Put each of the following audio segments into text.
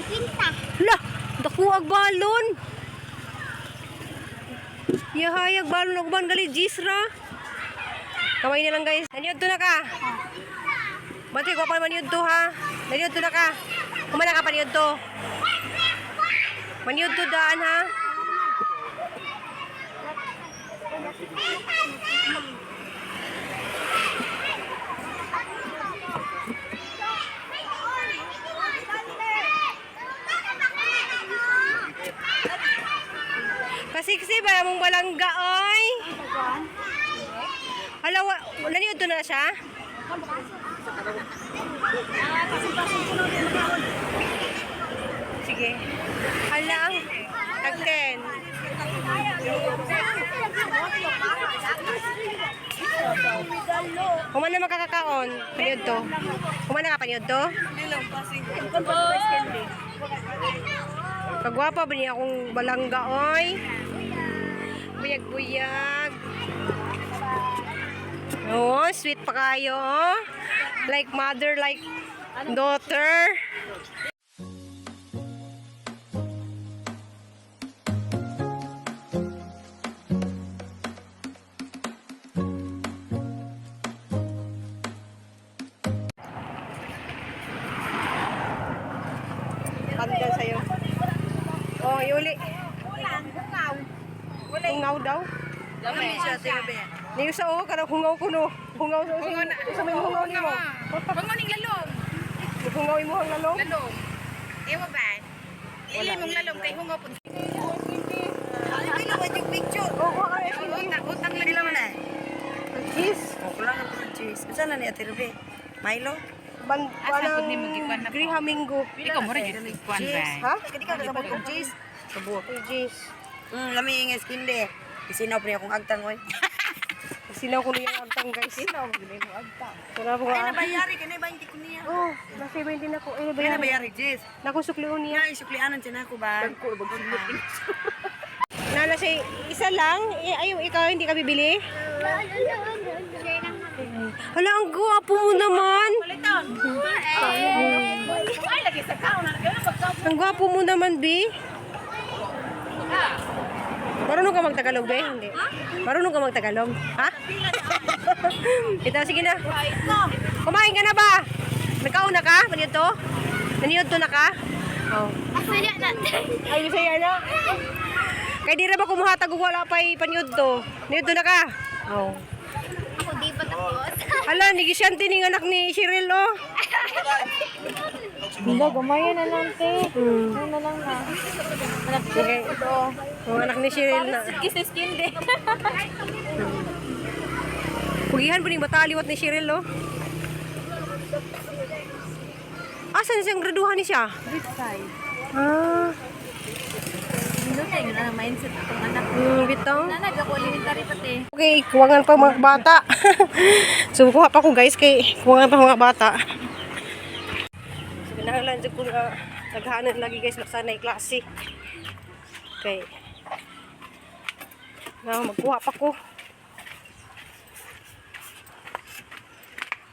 50. Lah, dako ag balon. Yahayag balon og ban gali jisra. Kamay na lang, guys. Naniod to na ka. Bati ko pa maniod to ha. Naniod to na ka. Kumana ka paniod to. Maniod to daan ha. Kasiksi ba mong balangga oy? Hala, naniod to na siya? Sige. Hala, ang tag 10. Kumana makakakaon. Paniod to. Kumana ka paniod to? Kagwapa ba niya akong balangga, oy? Buyag-buyag. Oh, sweet pa kayo, oh. Like mother, like daughter. Pandan sa'yo. Oh, yuli. Hungaw daw. Niyo sa o, karang hungaw ko no. Hungaw sa hungaw na. Sa may hungaw nimo. Bango ning lalom. Hungaw imo ang lalong. Lalom. Ewa ba? Lili mong lalom kay hungaw pud. Oo, ay, Utang utang lang Pila man eh? Cheese. Kulang ang cheese. Unsa na ni Ate Ruby? Milo? Ban Asa pud nimo gikuan na po? Grihamingo. Ikaw mo ra jud kuan ba? Ha? Kadi ka kasabot og cheese. Kabuok. Uy, cheese. Lami nga skin de. Isinaw pa niya akong agtang oy. Sinaw ko niya ang agtang, guys. Sinaw ko niya ang agtang. Sinaw ko Ay nga. na bayari kay 20 ko niya. Oh, nasa 20 na ko. Eh, Ay na bayari. bayari cheese. Naku, suklion niya. Nga isuklianan siya nako ba? Nana siya, isa lang. Eh, ay, ikaw hindi ka bibili? Hala, ang gwapo mo naman. Ay lagi sa kaon na Ang gwapo mo naman, B. Marunong ka magtagalog, B? Hindi. Marunong ka magtagalog? Ha? Ito, sige na. Kumain ka na ba? Nagkauna ka? Paniod to? Naniod to na ka? Oh. Masaya natin. Ay, masaya na. Kay di ra ba kumuhatag ug wala pa'y paniod to? Niod to na ka? Oh. Ako di pa tapos. Hala, negosyante ning anak ni Cheryl, oh. Hindi, gumaya na lang, te. Ano na lang na. Anak Okay. Oh, anak ni Cheryl na. Kisses kindi. Pugihan po ning bata liwat ni Cheryl, oh. Asan siyang graduhan ni siya? This side. Ah, Hindi tayo na mindset itong anak. bitaw. Nanag ako elementary pa, te. Okay, kuwangan pa mga bata. So, kuha pa ko, guys, kay kuwangan pa mga bata. So, kinahanglan jud ko nga naghanan lagi, guys, basta na klase. Okay. Na magkuha pa ko.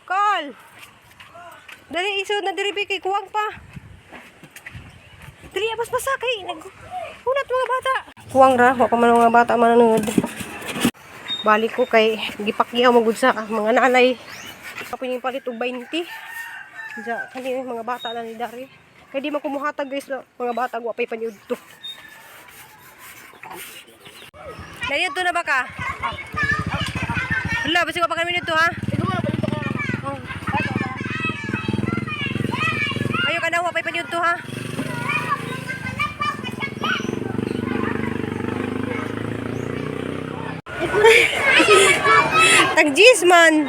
Call. Dali isod na diri kay kuwang pa. Dali abas basa kay nag hunat mga bata. Kuwang ra, wa pa man mga bata mananood. Balik ko kay gipakyaw mo gud sa mga nanay. Kapoy ning palit og 20. Diya kani mga bata na ni dari. Kay di man kumuhatag, guys, no? Mga bata wa pay paniudto. Naniudto na ba ka? Hala, basi ko pa kami nito ha. Oh. Ayo ka na, wa pay paniudto ha. Tag G's man.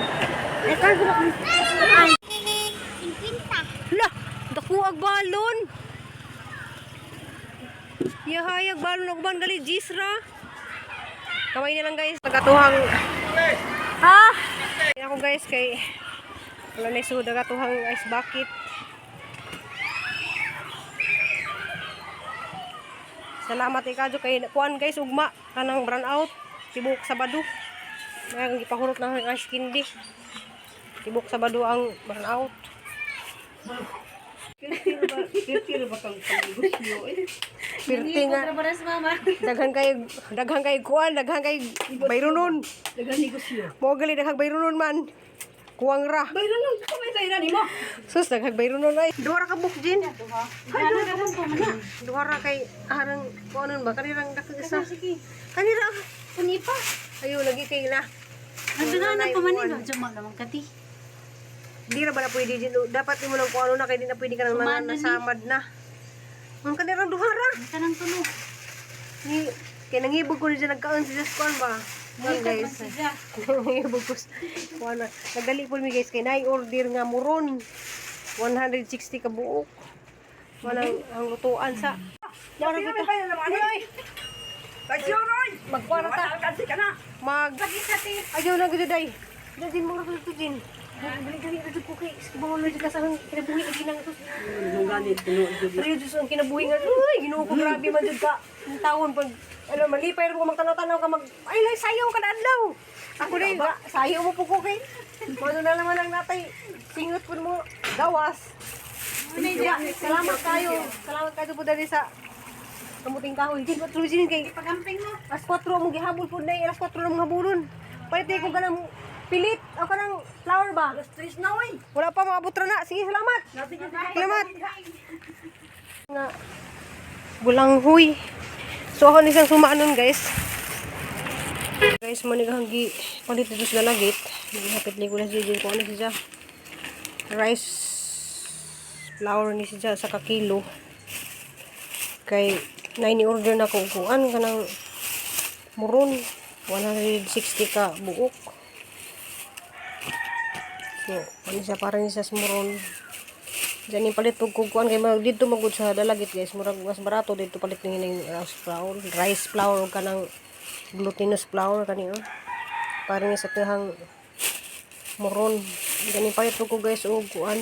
50. Lah, dako ag balon. Yahayag balon og ban gali jisra. Kamay na lang, guys, tagatuhang. Ha? Ako, guys, kay wala na sud agatuhang ice bucket. Salamat ikadyo kay kuan, guys, ugma kanang brand out tibok Sabado. Nang gipahurot na ang ice candy. Tibok Sabado ang brand out. Pirti ba kang panegosyo eh. Pirti nga. Para sa mama. Daghan kay kuan, daghan kay bayronon. Daghang negosyo. Mo gali daghang bayronon man. Kuwang ra. Bayronon, kamay bayran nimo. Sus, daghang bayronon ay. Duha ra ka book jin. Ay, duha ka po man. Duha ra kay harang kuanon ba kanirang dako isa. Kanira. Kuni pa. Ayo lagi kay na. Nagdaganan pa man ni Jumal naman kati. Di ra ba na pwede jin? Dapat imo nang kuano na kay di na pwede ka nang mga Sumano ni. nasamad na. Ang kanirang duha ra. Kanang tulo. Ni kay nangibog ko ni dyan nagkaon si Just kuan ba. Kuan guys. Nangibog ko. Kuan na. Nagdali po mi guys kay nay order nga muron. 160 ka buok. Walang ang lutuan sa. Wala kita. Ay, Pagsuroy. Magkuan ta. Alkansi ka na. Mag Ayaw lang gud day. Dali mo ra to din. Dali dali dali ko kay bawal jud ka sa akong kinabuhi ang ginang sus. Nung ganit kuno jud. Pero Diyos ang kinabuhi nga. Uy, Ginoo ko grabe man jud ka. Ang tawon pag ano malipay ra mo magtanaw-tanaw ka mag ay lay sayaw ka na adlaw. Ako day sayaw mo po ko kay. Mano na naman ang natay singot pud mo gawas. Salamat kayo. Salamat kayo po dali sa kamuting kahoy. Din patro din kay Pagamping mo. alas 4 among gihabol po na alas 4 na mong habulon. Palit ko kanang pilit o kanang flower ba? Alas 3 na oy. Wala pa maabot ra na. Sige, salamat. Salamat. Nga bulanghoy. So ako ni siyang sumaanon guys. Guys, mo ni hanggi palit dito sa lalagit. Hapit ni ko na siya kung ano siya. Rice flour ni siya sa kakilo. Kay na ni order na ko kuan kanang muron 160 ka buok. So, ano siya para ni siya sa muron. Diyan yung palit pag kukuan kay mag dito magud sa dalagit guys, murag mas barato dito palit ni ning rice flour ug kanang glutinous flour kani oh. Para ni sa tuhang muron. Diyan yung palit pag ko guys og kuan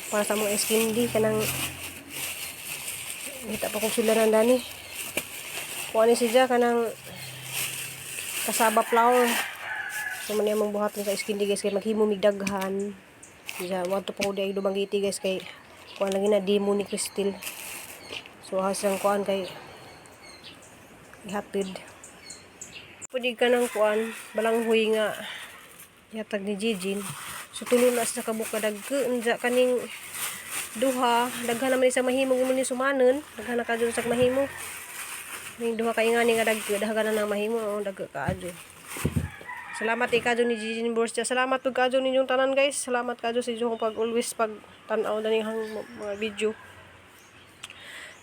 para sa mga skindy kanang kita pa kong sila dani. Kuan ni siya kanang kasaba flour. So man among buhaton sa skindy guys kay maghimo mig daghan. Diya, wadto pa ko di ay Dumaguete guys kay kuan lagi na demo ni Crystal. So hasang kuan kay ihatid. Pwede ka ng kuan balanghoy nga yatag ni Jijin. So tulo na sa kabuk ka dagko unja kaning duha daghan naman sa mahimo mo ni sumanon daghan na kadto sa mahimo. Ning duha kay nga ni nga dagko daghan na nang mahimo oh, dagko kaadyo. Salamat eh kadyo ni Gigi Borsia. Salamat pug kadyo ninyong tanan guys. Salamat kadyo sa inyong pag always pag tan-aw na hang mga video.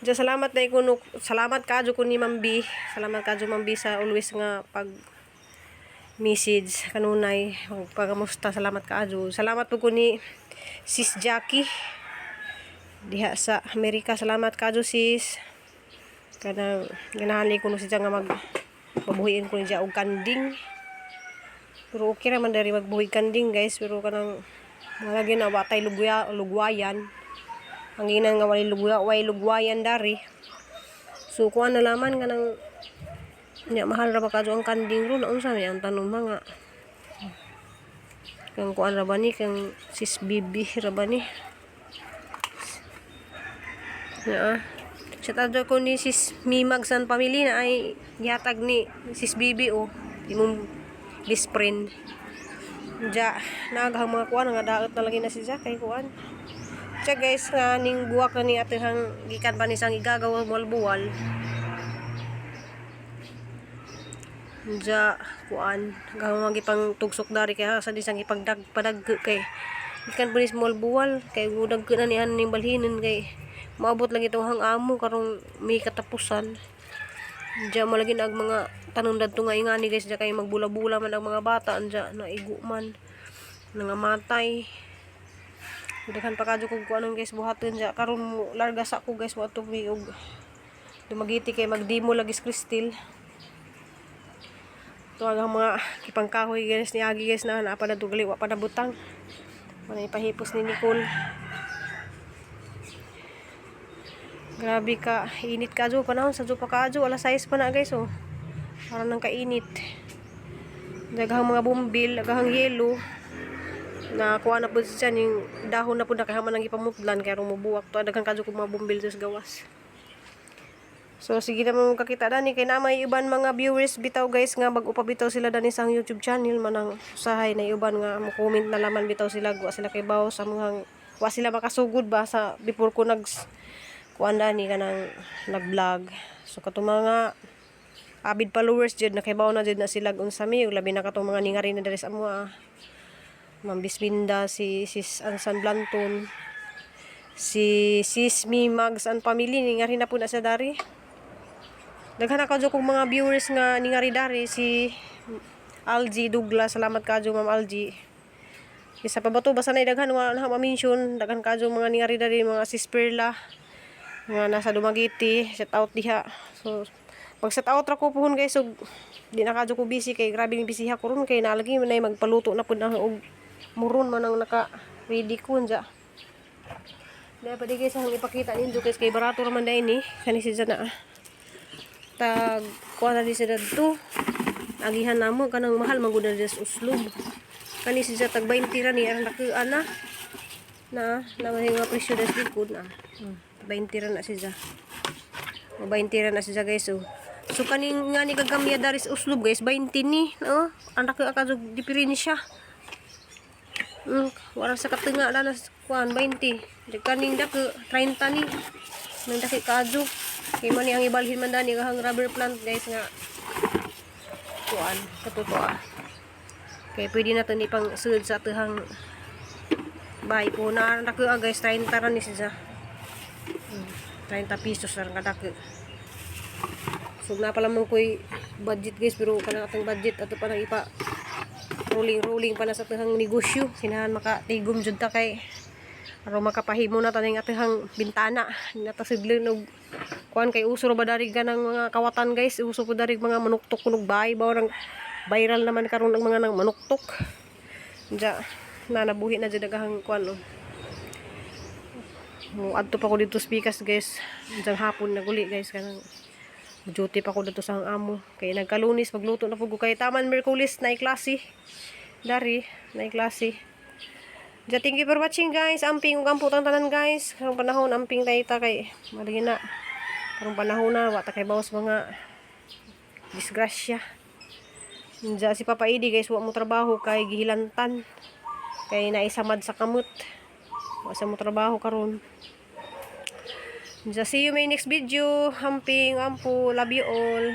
Diya salamat na kuno salamat kadyo ko ni Ma'am B. Salamat kadyo Ma'am B sa always nga pag message kanunay pagkamusta salamat kadyo. Salamat pug ko ni Sis Jackie diha sa Amerika. Salamat kadyo sis. Kanang ganahan ni kuno siya nga mag pabuhiin ko niya og kanding. Pero okay raman dari magbuhi kanding guys, pero kanang wala gyud na watay lugya lugwayan. Ang ginan nga walay lugwa, way lugwayan dari. So kuan na laman kanang nya mahal ra ba kadto ang kanding ron unsa may ang tanom mga kang kuan ra ba ni kang sis bibi ra ba ni. Nya. Shout out ko ni sis Mimag San Family na ay gihatag ni sis Bibi oh imong best friend. Ja, nagaghang mga kuan nga daot na lagi na si Ja kay kuan. Siya guys nga ning buwak na ni atehang gikan pa ni sang igagaw buwal-buwal. Ja, kuan gahang mga gipang tugsok dari kay sa di sang ipagdag padag kay gikan pa ni small buwal kay gudag na ni ning balhinan kay maabot lagi itong hang amo karong may katapusan. Diyan mo lagi na ang mga tanong dadto nga ingani guys diyan kay magbula-bula man ang mga bata anja naigo man nangamatay. Daghan pa kadyo kog kuanon guys buhaton diya karon mo larga sa ko guys wa mi og Dumaguete kay magdemo lagi si Crystal. Ito ang mga kipangkahoy guys ni Agi guys na naa pa na dugali wa pa na butang. Wala ipahipos ni Nicole. Grabe ka, init ka jo panahon sa jo pa ka jo alas 6 pa na guys oh. Para nang kainit. Daghang mga bumbil, daghang yelo. Nakakuha na po siya ning dahon na po na kay haman ang gipamutlan kay aron mobuwak to. Daghan kadyo kog mga bumbil sa gawas. So sige naman kakita dani kay na may uban mga viewers bitaw, guys, nga bag-o pa bitaw sila dani sa ang YouTube channel manang usahay na uban nga mo comment na laman bitaw sila, wa sila kay baw sa mga wa sila makasugod ba sa before ko nag kuan dani kanang nag-vlog. So katong mga avid followers jud, nakaibaw na jud na sila unsa mi, ug labi na katong mga ningari na diri sa amo. Ma'am Bisminda, si Sis Ansan Blanton, si Sis Mi Mags and family, ningari na po na sa dari. Daghan na kadyo kong mga viewers nga ningari dari, si Algie Douglas, salamat kadyo, Ma'am Algie. Isa pa ba to? Basta na daghan, wala na ma-mention. Daghan kadyo mga ningari dari, mga Sis Perla nga nasa Dumaguete, shout out diha. So pag shout out ra ko puhon, guys, ug di na kadyo ko busy kay grabe ni busy ha karon kay nalagi man ay magpaluto na pud na og muron man ang naka ready ko unja. Dahil pa di, guys, ang ipakita ninyo, guys, kay barato raman dahil ni kani siya na tag kuha na di siya dadto. Agihan namo kanang mahal man gud na sa uslob. Kani siya tag 20 ra ni ang nakuan na na na may mga presyo das likod na. 20 ra na siya. O 20 ra na siya, guys, oh. So kaning nga ni kagamya dari sa uslob, guys, 20 ni, no? Ang dako ka diferensya. Wala sa katunga na nas kuan 20. Di kaning dako 30 ni. Nang daki kadyo. Kay man ni ang ibalhin man dani ang rubber plant, guys, nga kuan katutoa. Kay pwede na to ni pang sulod sa atuhang bahay po na dako guys, 30 ra ni siya. 30 pesos ra kadako. So na pala man ko'y budget, guys, pero kanang atong budget ato pa nang ipa rolling rolling pa na sa atong negosyo. Sinahan makatigom jud ta kay aron makapahimo na taning atong bintana. Nata sidlon og kuan kay uso ra ba dari ganang mga kawatan, guys? Uso po dari mga manuktok kunog bahay ba nang viral naman karon ang mga nang manuktok. Diya na nabuhi na jud daghang kuan, oh. Mo adto pa ko dito sa pikas, guys. Diyan hapon naguli, guys, kanang duty pa ko dito sa ang amo. Kay nagkalunis, magluto na po ko kay taman Merkulis na klase. Dari, na klase. Ja, thank you for watching, guys. Amping ug amputang tanan, guys. Karong panahon amping tayo ta kay malagi na. Karong panahon na wa ta kay bawas mga disgrasya. Diya si Papa Idi, guys, wa mo trabaho kay gihilantan. Kay naisamad sa kamot. Wa sa mo trabaho karon. Diya, see you my next video. Amping, ampo, love you all.